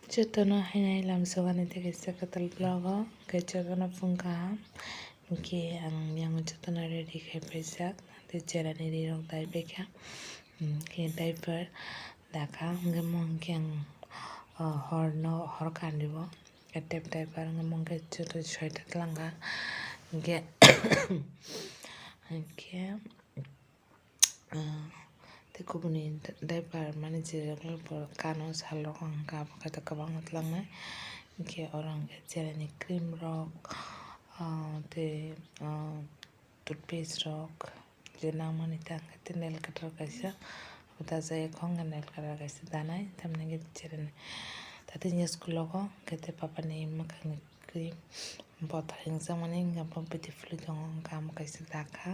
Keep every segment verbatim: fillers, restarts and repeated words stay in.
Jotono hainai lamsogani tei kaisa kwtal vlog o, hwnkhe jotono phung kaham. Hwnkhe ang yang jotono ready khai paijak, tei cherani rirok dai baikha. Hwnkhe diaper dakha, hwnkhe mo hwnkhe ang, o, horno, hor kandibo. Tep diaper wngkha mo hwnkhe joto soita twlangkha. Hwnkhe, hwnkhe, ah, tei kubuni diaper mani cherok kano salrok wngkha, abo khe kwbangma twlangnai. Hwnkhe oro hwnkhe cherani cream rok, ah, tei, ah, toothpaste rok je nangmani ta hwnkhe tei nail cutter kaisa bo dajak, ekho hwnkhe nail cutter kaisa danai, tamni hwnkhe cherani tatin ya school o hwnkhe tei papani mwkhangni cream bothai wngjakmani hwnkhe bo beautifully tongo, hwnkhe amo kaisa dakha.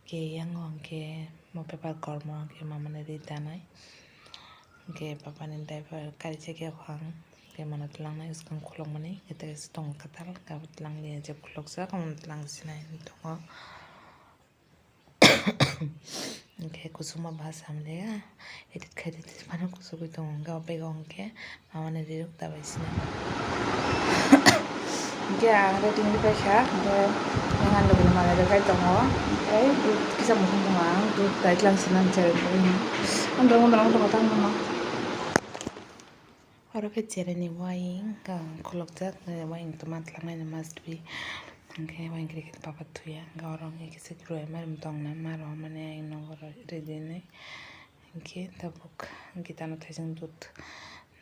Hwnkhe yang o hwnkhe mo paper kormo hwnkhe mamani ri danai. Hwnkhe papani diaper karijak ya phang, hwnkhe mano twlangnai swkang khulukmani, hwnkhe tei tongo kwtal, hwnkhe abo twlanglia je khulukjak, omo twlang sinai tongo. Hwnkhe kusuma bha samliya, edit khai di, phano kusugwi tongo, hwnkhe o bag o hwnkhe mamani rirok dabai sinai. Hwnkhe ang ready wngwi paikha, hwnkhe yang ani logini manwi rwkhai tongo, tei kisa mukhang tongo, ang dudh dai tlang sinani chai rwkhe, ang dongwi dongwi tongo tamo. Oro khe chereni waying khulukjak, waying tongma twlangnaini must be. Hwnkhe waying kwrwi khe papa thuya, hwnkhe oro wngkhe kisa kwrwi mari tongna, ma rw mani ayang nogo ready ni. Hwnkhe tabuk gitano thaising dudh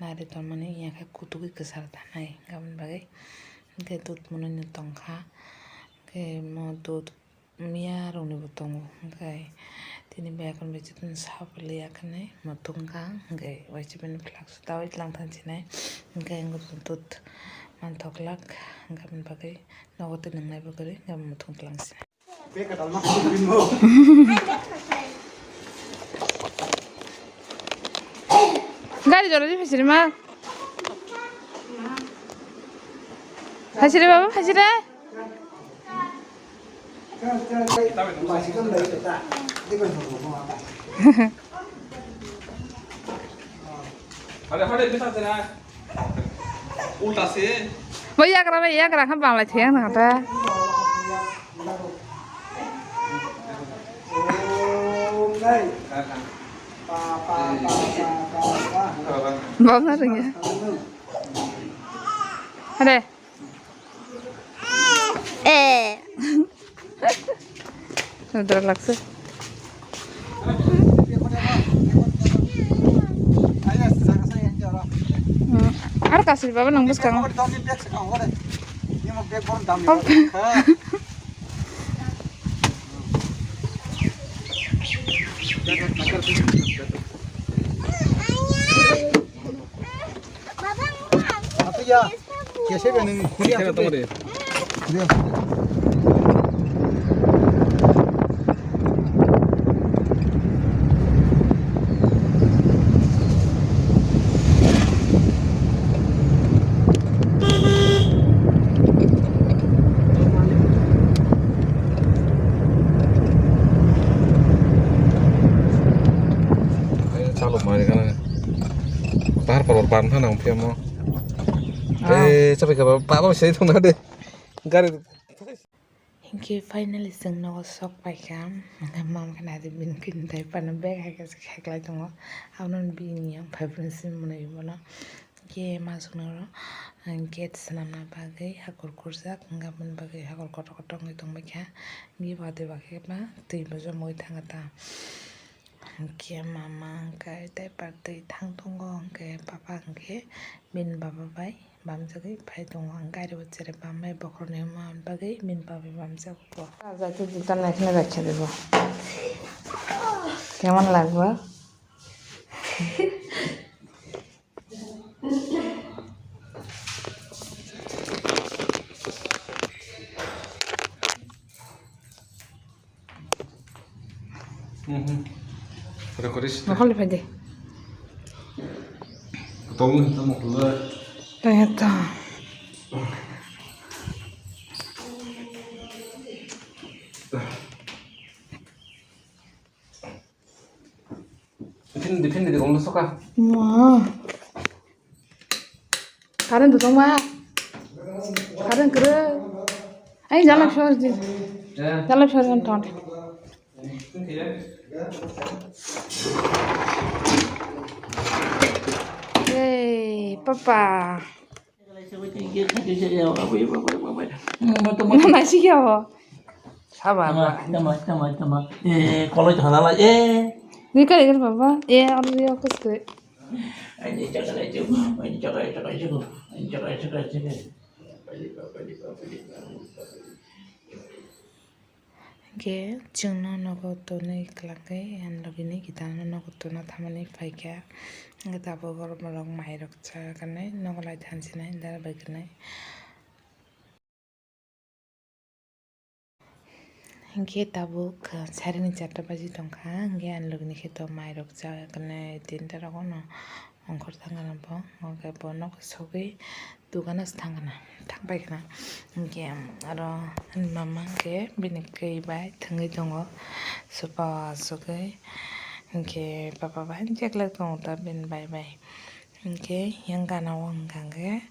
nari tongmani, yakhe kutugwi kwchar tanai, aboni bagwi hwnkhe dudh mwnwi no tongkha. Hwnkhe mo dudh miya rokni bo tongo, hwnkhe tini bai akon bai chwng sabo liya khe nai muthung kha, hwnkhe waisa bini flask o tawai tlang thang sinai, hwnkhe ang dudh manthok glak, hwnkhe aboni bagwi nogo twi nwngnai bo kwrwi, hwnkhe muthung tlang sinai. Gari jora di phaisiri ma. Phaisiri baba, phaisiri. Bo yagra bai yagra kha banglai thaya wngkha ta. Baba rwngya. Hade. Eh. Dara lakse. Hmm. Ar kasri baba nang bwskango. Atuya, kese be nung khuri atuya. Chalo mari kana. Bahar kolor ban thana ang phiya mo. Ah. Eh, chabai ka ba, ba, ba, sei thung na de. Gari. Hinkhe finally chwng nogo sok paikha. Hinkhe mama khe naidi bini kini tai phano bag hai khe kheklai tongo. Abono bini yang phai phano simi mwnwi bono. Hinkhe ma chwngno gate swnamna bagwi hakur kurjak, hinkhe aboni bagwi hakur kotor kotor wngwi tongbaikha. Hinkhe watwi bakhe ma twi bo jomogwi thangkha ta. Hinkhe mama hinkhe tei party thang tongo, hinkhe papa hinkhe bini baba bai bamjagwi phai tongo. Ang gari bo cherai bambai bokhorok ni wngma bagwi bini baba bai bamjago bo. Jati juta naikhe naikhe bo. Kemon lagbo? Mhm. Ada koris. Makal di pade. Ketemu kita mau keluar. Ternyata. Phin di, phin di, di, kong soka. Wah. Current tongma. Current kwrwi. Ai, jalak sor di. Jalak sor ton ton. Hey, papa. Mana sih ya? Sabar. Tama, tama, tama, tama. Eh, koloi thana la, eh. Ni kari kari baba. Eh, orang dia aku suka. Ani chakra chakra, ani chakra chakra chakra, ani chakra chakra chakra. Hingke chwngno nogo tonwi kwlangkhe, ani logini kitano nogo tona thamani phaikha. Hingke tabuk borok mairok chajaknai, nogo lai thansinai, dara bai kwnai. Hingke tabuk, ah, sareni charta baji tongkha, hingke ani logini kheto mairok chajaknai, tinta rogono ongkhor thangkha bo, hingke bo nok sogwi dukano se thangkha, thangbai khna. Hingke aro ani mama hingke bini kwi bai thwngwi tongo, sofa sogwi, hingke papa bai jeklai tongo ta bini bai bai. Hingke yang gana o hingka hingke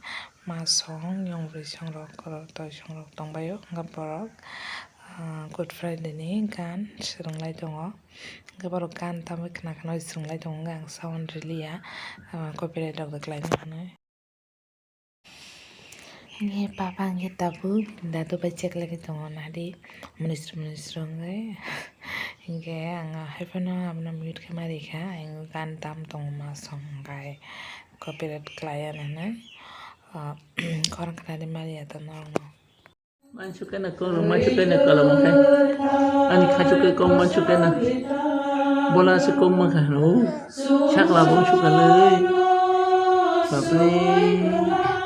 masong, yong bwrwi songrok, korok toi songrok tongbaio, hingke borok, ah, Good Friday ni gan swrwnglai tongo. Hingke borok gan tamwi khna khna swrwnglai tongo, hingke ang sound riliya, ah, copyright rok de khlaina hinwi. Hingke papa hingke tabuk dadu bai cheklagwi tongo nadi, munisru munisru wngwi. Hingke ang haiphano abono mute khe ma rikha, ang gan tam tongo masong hingke copyright khlaiya hinwi, ah, khorang khnadi maliya ta norokno. Mansuka na kolo, mansuka na kolo mangkai. Ani khachuka kong mansuka na. Bola se kong mangkha. Oh, sakla bong suka le. Bapre.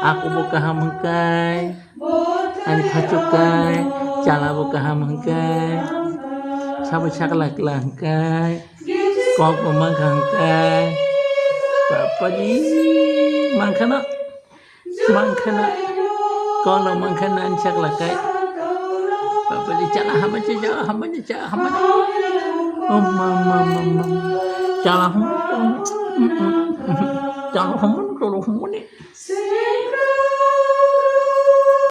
Aku bo kaham hingkai. Ani khachukai. Chala bo kaham hingkai. Sabo sakla kla hingkai. Kok bo mangkha hingkai. Bapre. Mangkha na. Mangkhana, kono mangkhana ani sakla kai. Bapre, chala hamani, chala hamani, chala hamani. Oh, mama, mama, mama. Chala hum, chala hum, chala hum ni.